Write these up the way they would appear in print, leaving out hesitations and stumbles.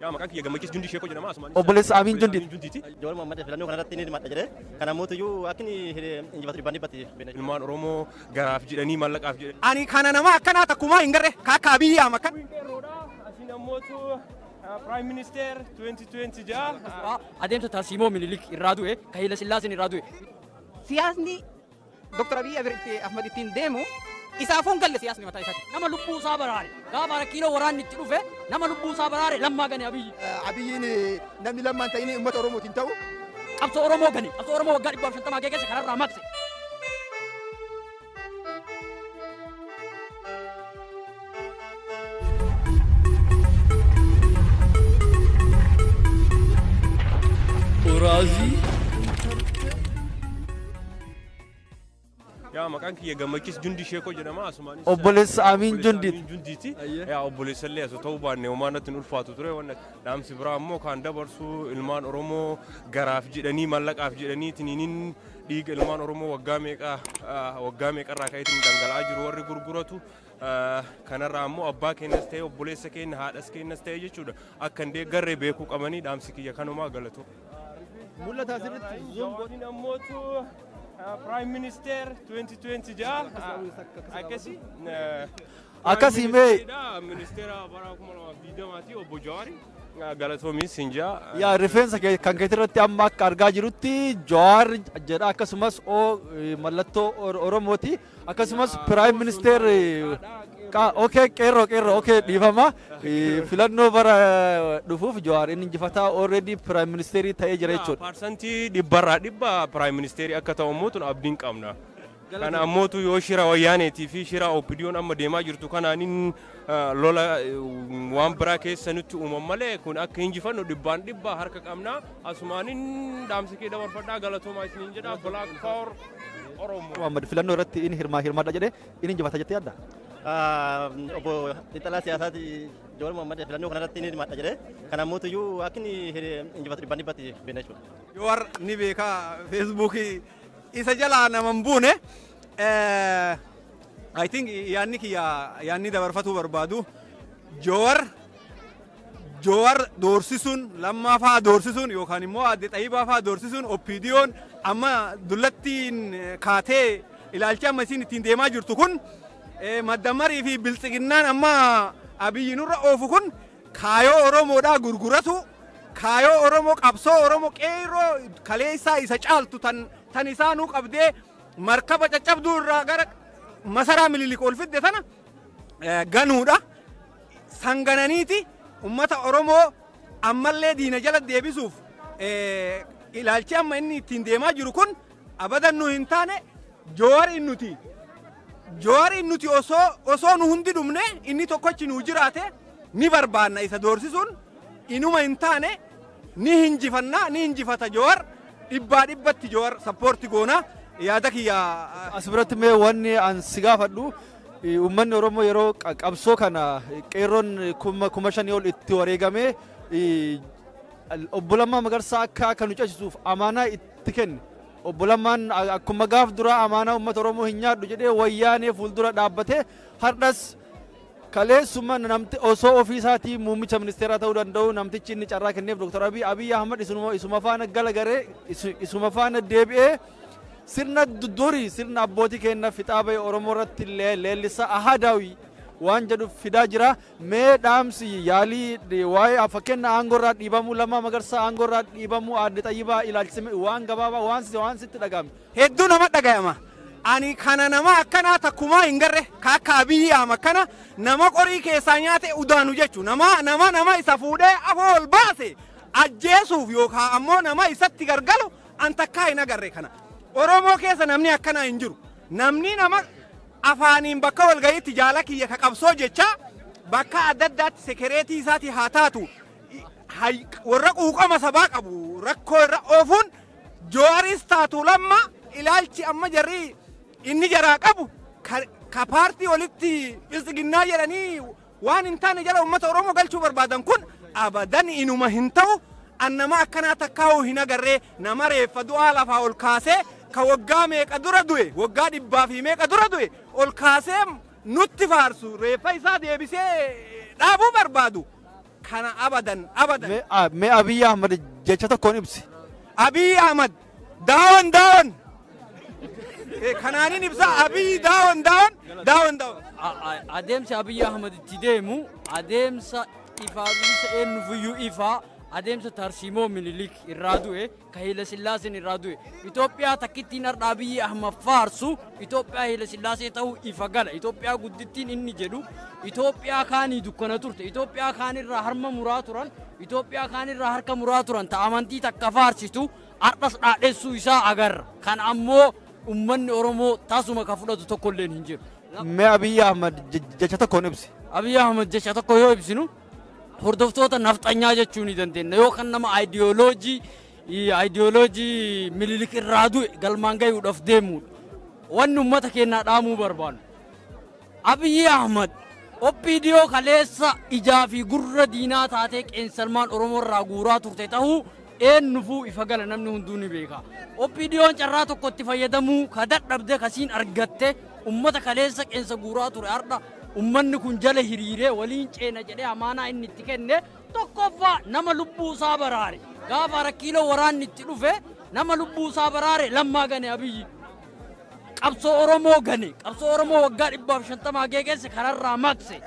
Yaa, maqaan kiyya Gammachiis Jundii Sheekoo jedhama. Asumaanis Obboleessa Amiin Jundiiti. Jundiiti. Joowar Mohaammed filannoo kanarratti ni hirmaadha jedhee kan ammoo iyyuu akka inni injifatu dhibbaan dhibbatti beekna. Ilmaan Oromoo garaaf jedhanii, maallaqaaf jedhanii. Ani kana nama akkanaa takkumaa hin garre ka akka Abiyyi Ahmad kan. Asiin ammootu Prime Minister 2020 jaa. Adeemsa Tarsiimoo Minilik irraa du'e, ka Hayila Sillaaseen irraa du'e. Siyaasni Dr. Abiy Ahmad ittiin deemu isaafuu hin galle, siyaasni mataa isaati. Nama lubbuu isaa baraare, gaafa rakkiinoo waraanni itti dhufe, nama lubbuu isaa baraare Lammaa gane Abiyyi. Abiyyiin namni Lammaan ta'in uummata Oromootiin ta'u. Qabsoo Oromoo gane, qabsoo Oromoo waggaa 150 keessa kanarraa maqse. Uraazii. Yaa, maqaan kiyya Gammachiis Jundii Sheekoo jedhama. Asumaanis Obboleessa Amiin Jundiiti. Amiin Jundiiti. Yaa, obboleessa illee osoo ta'uu baanne homaa natti hin ulfaatu ture. Wanna dhaamsi biraa ammoo kan dabarsu, ilmaan Oromoo garaaf jedhanii, maallaqaaf jedhanii tiniinin dhiiga ilmaan Oromoo waggaa meeqa waggaa meeqarraa ka'eetiin dhangala'aa jiru warri gurguratu, kanarraa ammoo abbaa keenyas ta'e, obboleessa keenya, haadhas keenyas ta'e jechuudha, akka hin deeggarre beekuu qabanii. Dhaamsi kiyya kanumaa, galatu. Mul'ata asirratti zoom godhin ammootu Prime Minister 2020 jaa akkasi. Akkasii mee- Ministeera bara 2020ti obbo Jawaari, galatoomis hin jaa. Yaa, rifeensa kan keetirratti amma akka argaa jirutti Jawaar jedha, akkasumas o mallattoo Oromooti, akkasumas Prime Minister. Okay, qeerroo, qeerroo, okay, dhiifama. Filannoo bara dhufuuf Jawaar inni injifataa, already Prime Ministerii ta'ee jira jechuudha. Parsantii dhibbarraa dhibba Prime Ministerii akka ta'u ammootu abdiin qabna. Kana ammootu yoo shira wayyaaneetii fi shira OPDO'n amma deemaa jirtu kanaanin lola waan biraa keessa nutti uuman malee, kun akka injifannu dhibbaan dhibba harka qabna. Asumaanin dhaamsa kee dabarfadhaa, galatoomaa isiniin jedha. Black Power Oromoo. Muhammad filannoo irratti inni hirmaadha jedhee, inni injifata jettee yaadda? Obbo Xiinxalaa siyaasaati Joowar Mohaammed filannoo kanarratti ni hirmaadha jedhee kan ammoo iyyuu akka inni injifatu dhibbaan dhibbatti beekna jechuudha. Joowar ni beekaa, Feesbuukii isa jalaa nama hin buune. I think yaadni kiyya, yaadni dabarfatuu barbaadu, Joowar doorsisuun, Lammaa fa'aa doorsisuun yookaan immoo aadde Xayyibaa fa'aa doorsisuun, OPDO'n amma dullattiin kaatee ilaalchi amma isin ittiin deemaa jirtu kun, maddamarii fi biltsiginnaan amma Abiyyi nurra oofu kun, kaayoo Oromoodhaa gurguratu, kaayoo Oromoo, qabsoo Oromoo qeerroo kaleessaa isa caaltu tan isaanuu qabdee markaba caccabduu irraa gara masaraa Minilik ol fidde tana ganuudha. Sangananiiti ummata Oromoo ammallee diina jala deebisuuf ilaalchi amma inni ittiin deemaa jiru kun abadan nu hin taane. Jawaariin nuti osoo nu hundi dhumne inni tokkochi nu jiraate ni barbaanna. Isa doorsisuun inuma hin taane. Ni hinjifanna, ni hinjifata Jawaar dhibbaa dhibbatti. Jawaar support goona, yaada kiyya. As biratti mee wanni an si gaafadhu, uummanni Oromoo yeroo qabsoo kana qeerroon 5,000 ol itti wareegamee, obbo Lammaa Magarsaa akka nu ceesisuuf amaanaa itti kenne. Obbo Lammaan akkuma gaaf duraa amaanaa uummata Oromoo hin nyaadhu jedhee wayyaanee fuuldura dhaabbatee, hardhas kaleessuma namti osoo ofii isaatii muummicha ministeeraa ta'uu danda'u, namtichi inni carraa kenneef Dr. Abiy Ahmad isuma faana galagaree isuma faana deebi'ee sirna durii, sirna abbootii keenya fixaa ba'e Oromoo irratti leellisa ahadawi waan jedhu fidaa jira. Mee dhaamsi yaalii waa'ee fakkeenya aangoo irraa dhiibamuu Lammaa Magarsaa, aangoo irraa dhiibamuu aadde Xayyibaa ilaalchisame, waan gabaabaa waan sitti dhaga'ame. Hedduu nama dhagayama. Ani kana nama akkanaa takkumaa hin garre ka akka Abiyyi Ahmad kana, nama qorii keessaa nyaate udaanu jechu, nama isa fuudhee afoo ol baase ajjeesuuf yookaan ammoo nama isatti gargalu an takkaa hin agarre kana. Oromoo keessa namni akkanaa hin jiru. Namni nama afaaniin bakka walga'iitti jaala kiyya ka qabsoo jecha, bakka adda addaatti sekereetii isaati haa taatu, warra quuqama sabaa qabu rakkoo irra oofuun, Jawaaris taatu Lamma, ilaalchi amma jarri inni jaraa qabu ka paartii walitti biltsiginnaa jedhanii waan hin taane jala uummata Oromoo galchuu barbaadan kun abadan inuma hin ta'u. An nama akkanaa takkaa'uu hin agarree, nama reeffa du'aa lafaa ol kaasee, ka waggaa meeqa dura du'e, waggaa dhibbaa fi meeqa dura du'e ol kaasee nutti faarsu, reeffa isaa deebisee dhaabuu barbaadu. Kana abadan abadan. Mee Abiyyi Ahmad jecha tokkoon ibsi. Abiy Ahmad down down. Kanaanin ibsa, Abiy down down down down. Adeemsi Abiyyi Ahmad itti deemu adeemsa ifaa bilisa, eenyufiyyuu ifaa, adeemsa tarsiimoo Minilik irraa du'e, ka Haile Sillaaseen irraa du'e. Itoophiyaa takkittiin har'a Abiyyi Ahmad faarsu Itoophiyaa Haile Sillaasee ta'uu ifa gala. Itoophiyaa guddittiin inni jedhu Itoophiyaa kaanii dukkana turte, Itoophiyaa kaanirraa harma muraa turan, Itoophiyaa kaanirraa harka muraa turan, ta amantii takka faarsitu har'as dhaadhessuu isaa agarra. Kan ammoo ummanni Oromoo tasuma ka fudhatu tokkolleen hin jiru. Mee Abiyyi Ahmad jecha tokkoon ibsi. Abiyyi Ahmad jecha tokko yoo ibsinu, hordoftoota nafxanyaa jechuu ni dandeenya, yookaan nama ayidiyooloojii Minilik irraa du'e galmaan gayuudhaaf deemudha. Wanni uummata keenyaa dhaamuu barbaannu, Abiyyi Ahmad OPDO kaleessa ijaa fi gurra diinaa taatee qeensalmaan Oromoo irraa guuraa turte ta'uu eenyufuu ifa gala, namni hunduu ni beeka. OPDOn carraa tokko itti fayyadamuu ka dadhabde kasiin argatte, ummata kaleessa qeensa guuraa ture har'a ummanni kun jala hiriiree waliin ceena jedhee amaanaa inni itti kenne. Tokkoffaa, nama lubbuu isaa baraare, gaafa Rakkiiloo waraanni itti dhufe nama lubbuu isaa baraare Lammaa gane. Abiyyi qabsoo Oromoo gane, qabsoo Oromoo waggaa 150 geeggeesse kararraa maqse,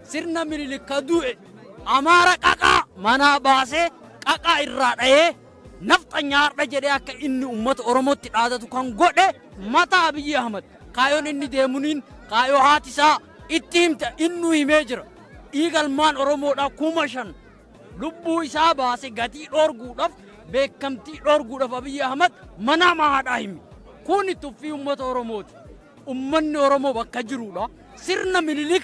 sirna Minilik ka du'e Amaara qaqaa manaa baasee qaqaa irraa dha'ee nafxanyaa har'a jedhee akka inni ummata Oromootti dhaadatu kan godhe mata Abiyyi Ahmad. Kaayoon inni deemuniin kaayoo haati isaa itti himte innuu himee jira. Dhiigalmaan Oromoodhaa 5,000 lubbuu isaa baase gatii dhoorguudhaaf, beekamtii dhoorguudhaaf Abiyyi Ahmad mana haadhaa himi. Kun tuffii ummata Oromooti. Ummanni Oromoo bakka jirudha. Sirna Minilik,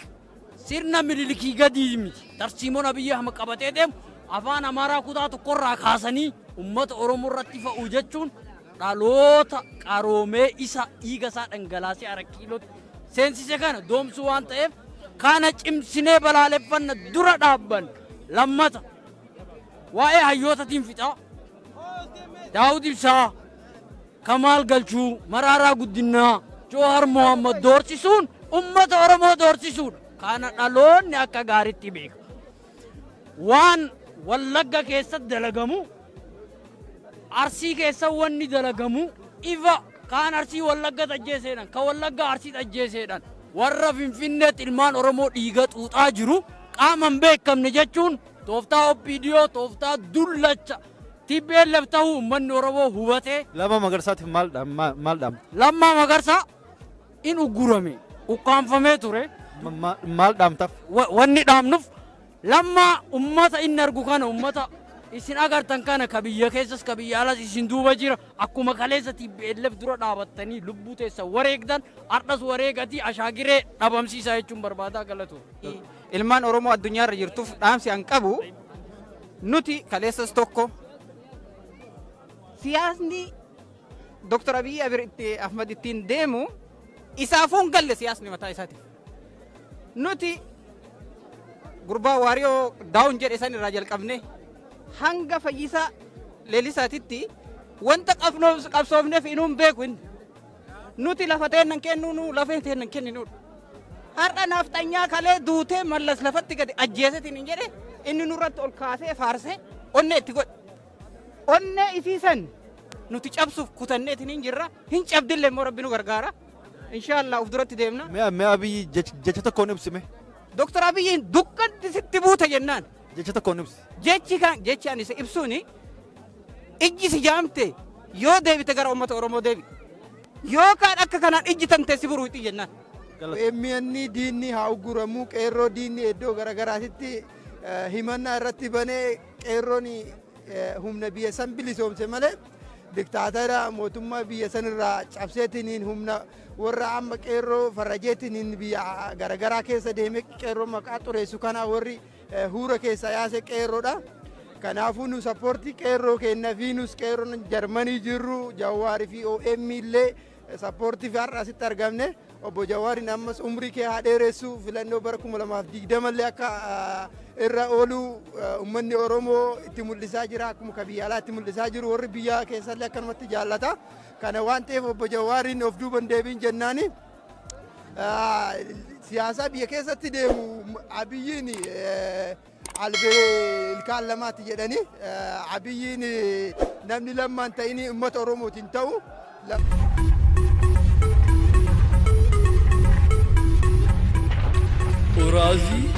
sirna Minilikii gadii miti. Tarsiimoon Abiyyi Ahmad qabatee deemu afaan Amaaraa kutaa tokkorraa kaasanii ummata Oromoo irratti fa'u jechuun dhaloota qaroomee isa dhiiga isaa dhangalaasee Arakkiilootti seensise kana doomsuu waan ta'eef, kana cimsinee balaaleffanna, dura dhaabban. Lammata, waa'ee hayyootatiin fixaa. Daawud Ibsaa, Kamaal Galchuu, Maraaraa Guddinaa, Joohar Mohammad doorsisuun ummata Oromoo doorsisuudha. Kana dhaloonni akka gaariitti beeka. Waan Wallagga keessatti dalagamu, Arsii keessa wanni dalagamu ifa. Kaan Arsii Wallagga ajjeeseedhaan, ka Wallagga Arsii ajjeeseedhaan, warra Finfinneetti ilmaan Oromoo dhiiga xuuxaa jiru qaama hin beekamne jechuun tooftaa OPDO, tooftaa dullacha TPLF ta'uu uummanni Oromoo hubatee. Lammaa Magarsaatiif maal dhaamta? Lammaa Magarsaa in uggurame, ukkaanfamee ture. Maal dhaamtaaf? Wanni dhaamnuuf, Lammaa ummata inni argu kana, ummata isin agartan kana, ka biyya keessas ka biyya alas isin duuba jira. Akkuma kaleessa TPLF dura dhaabattanii lubbuu teessan wareegdan, har'as wareegatii ashaagiree dhabamsiisaa jechuun barbaadaa. Galatu. Ilmaan Oromoo addunyaarra jirtuuf dhaamsi an qabu, nuti kaleessas tokko, siyaasni Dr. Abiyyi Ahmad ittiin deemu isaafuu hin galle, siyaasni mataa isaatiif. Nuti gurbaa Waariyoo down jedhe san irraa jalqabne hanga Fayyisaa Leellisaatitti wanta qabsoofneef inuu hin beeku inni. Nuti lafa teennan kennuu, lafa teennan kenninuudha. Har'a nafxanyaa kalee duutee Mallas lafatti gadi ajjeesetiin hin jedhe, inni nurratti ol kaasee faarsee onnee itti godhe. Onnee isiisan nuti cabsuuf kutanneetiin hin jirra. Hin cabdillee immoo Rabbi nu gargaara. Inshaallah, uf duratti deemna. Mee Abiyyi jecha tokkoon ibsime. Dr. Abiyyiin dukkanti sitti buute jennaan. Jecha tokkoon ibsi. Jechi kan jechi ani isa ibsuuni, ijji si jaamte yoo deebite gara uummata Oromoo deebi. Yookaan akka kanaan ijji tantee si buruu jennaan. OMN diinni haa ugguramu. Qeerroo diinni iddoo garaagaraatitti himannaa irratti banee, qeerroon humna biyya san bilisoomse malee diktaatara mootummaa biyya san irraa cabseetiniin humna warra amma qeerroo farrajeetiniin biyya garaagaraa keessa deemee qeerroo maqaa xureessu kana warri huura keessa yaase qeerroodha. Kanaafuu nu support qeerroo kenna fi nus qeerroon Jarmanii jirru Jawaarii fi OM illee support fi har'a asitti argamne. Obbo Jawaariin ammas umrii kee haa dheeressu, filannoo bara 2020 illee akka irra oolu uummanni Oromoo itti mul'isaa jira, akkuma ka biyya alaa itti mul'isaa jiru warri biyya keessallee akkanumatti jaallata. Kana waan ta'eef obbo Jawaariin of duuba hin deebiin jennaani. Siyaasa biyya keessatti deemu Abiyyiin Albee ilkaan lamaati jedhanii Abiyyiin namni Lammaan ta'inii uummata Oromootiin ta'u. Uraazii.